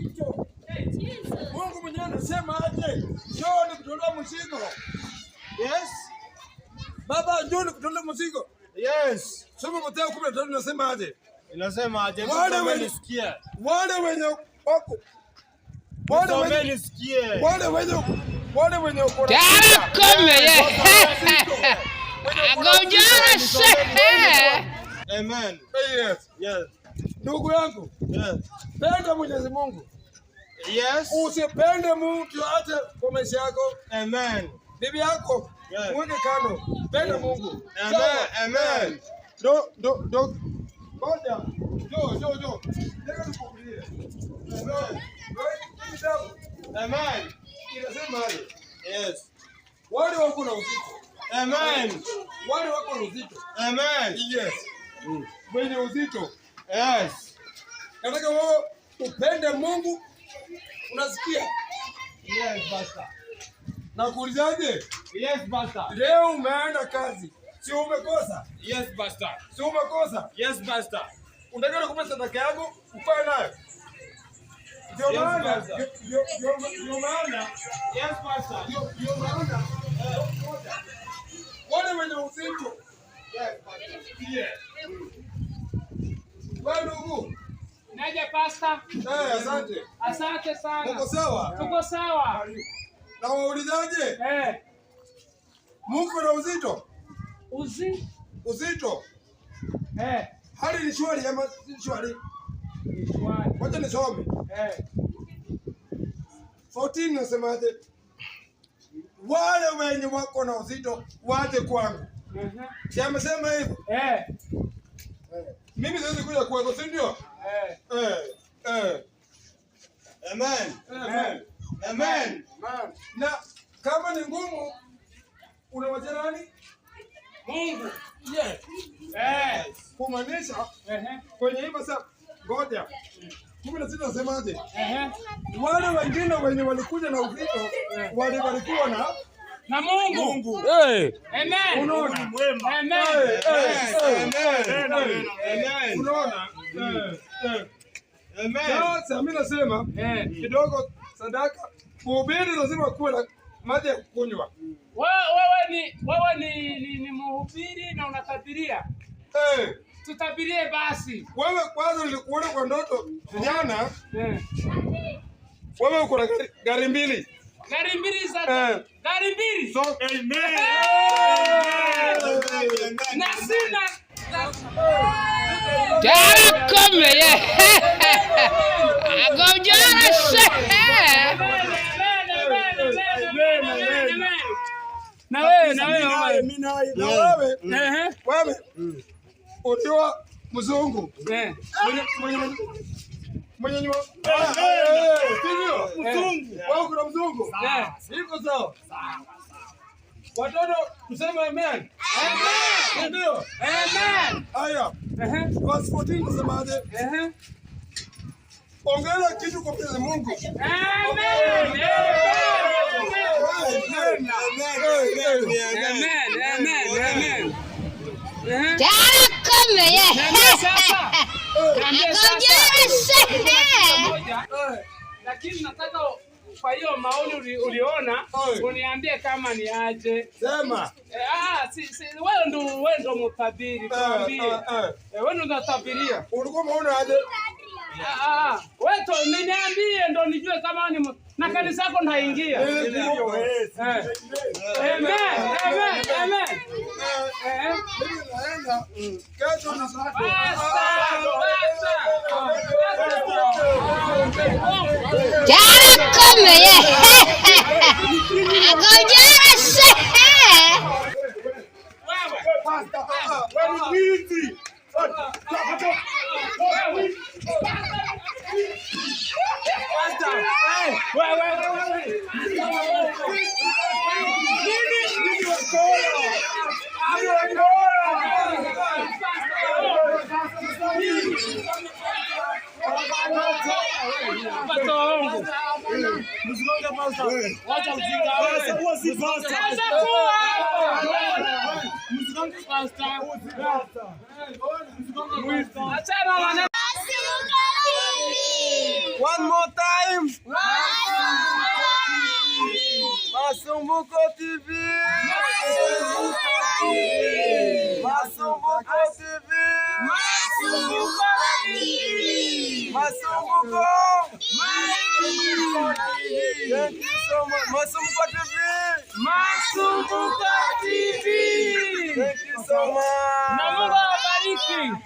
Uzito. Mungu mwenyewe anasema aje? Njoo nikutolee mzigo. Yes. Baba, njoo nikutolee mzigo. Yes. Soma Mathayo 15 inasema aje? Inasema aje? Wale Nisome wenye nisikie. Wale wenye wako wale Nisome wenye nisikie. wale wenye wako na Tarakomeye. Agojara se. Amen. Yes. Yes. Ndugu yangu, Yes. penda Mwenyezi Mungu. Yes. Usipende mtu yote kwa maisha yako. Amen. Bibi yako Yes. mweke kando. Penda Mungu. Amen. Sawa? Amen. Do do do. Ngoja. Jo jo jo. Nataka nikuulize. Amen. Hii kitabu Amen. inasema aje? Yes. Wale wako na uzito. Amen. Wale wako na uzito. Amen. Yes. Mwenye uzito. Yes. Nataka wewe upende Mungu. Unasikia? Yes, Pastor. Nakuulizaje? Yes, Pastor. Leo umeenda kazi, si umekosa? Yes, Pastor. Si umekosa? Yes, Pastor. Unataka nikupe sadaka yangu ukae nayo? Ndio Yes, maana Pastor. ndio maana Yes, Pastor. ndio maana wale wenye uzito. Yes, Pastor. Yes. Wewe ndugu, Naja, Pastor. eh, asante. Asante sana. Uko sawa? Tuko sawa. Na waulizaje? Eh, Mungu na uzito? uzi Uzito. eh, Hali ni shwari ama si shwari? Ni shwari. Wacha nisome. 14 nasemaje? Wale wenye wako na uzito waje kwangu. Si amesema hivyo? Eh, Mimi siwezi kuja kwako, si ndio? eh. Eh, eh. Amen. Amen. Amen. Na kama ni ngumu unawachia nani? Mungu. Yes. Eh. Kumaanisha Ehe. kwenye hii sasa, ngoja. 16 nasemaje? Ehe. Wale wengine wenye walikuja na uzito walibarikiwa na Na Mungu. Mungu. Amen. Unaona? Amen. Eh, eh, eh, Amen. eh. Amen. Unaona? Eh, eh. Amen. Sasa mimi nasema kidogo sadaka, mhubiri lazima kuwe na maji ya kunywa. Wewe ni mhubiri na unatabiria. Eh, Tutabirie basi. wewe kwanza nilikuona kwa ndoto jana, Eh. wewe uko na gari mbili. Gari mbili za Eh. gari mbili. So, Amen. Na sina Tarakomeye. Agojara se. Amen, amen, amen, amen, amen, amen. Na wewe, na wewe. Na wewe, Ehe. wewe uliwa mzungu Eh. mwenye nyuma, eh, sivyo? Mzungu. Wewe kuna mzungu? Eh. Iko sawa. Watoto tuseme amen. Amen. Ndio. Amen. Haya, Ehe. verse 14 nasemaje? Ehe. Ongeza kitu kwa Mwenyezi Mungu. Amen. Amen. Amen. Amen. Amen. Amen. Ehe. Tarakomeye. Niambie sasa. Niambie sasa. Agojara se. Moja, lakini nataka kwa hiyo maoni uliona uniambie kama ni aje. Sema. Eh, ah, si, wewe ndo mtabiri, tuambie. Eh, eh. Eh, wewe ndo unatabiria. Ulikuwa umeona aje? Ah, ah, wewe to niambie ndo nijue kama ni na kanisa yako naingia. Eh, Eh. Amen. Amen. Amen. Eh. Mimi naenda kesho na saa. Basta, basta. Tarakomeye. Agojara se. Wewe. Wewe ni mwizi. Wewe. Wewe, wewe, wewe. Mimi wakora. Mimi wakora. Pastor wangu. Sasa kuwa hapa. Achana na One more time. Masumbuko TV. Masumbuko TV. Masumbuko TV. Masumbuko. Thank you so much. Masumbuko TV. Masumbuko TV. Thank you so much. Na Mungu awabariki.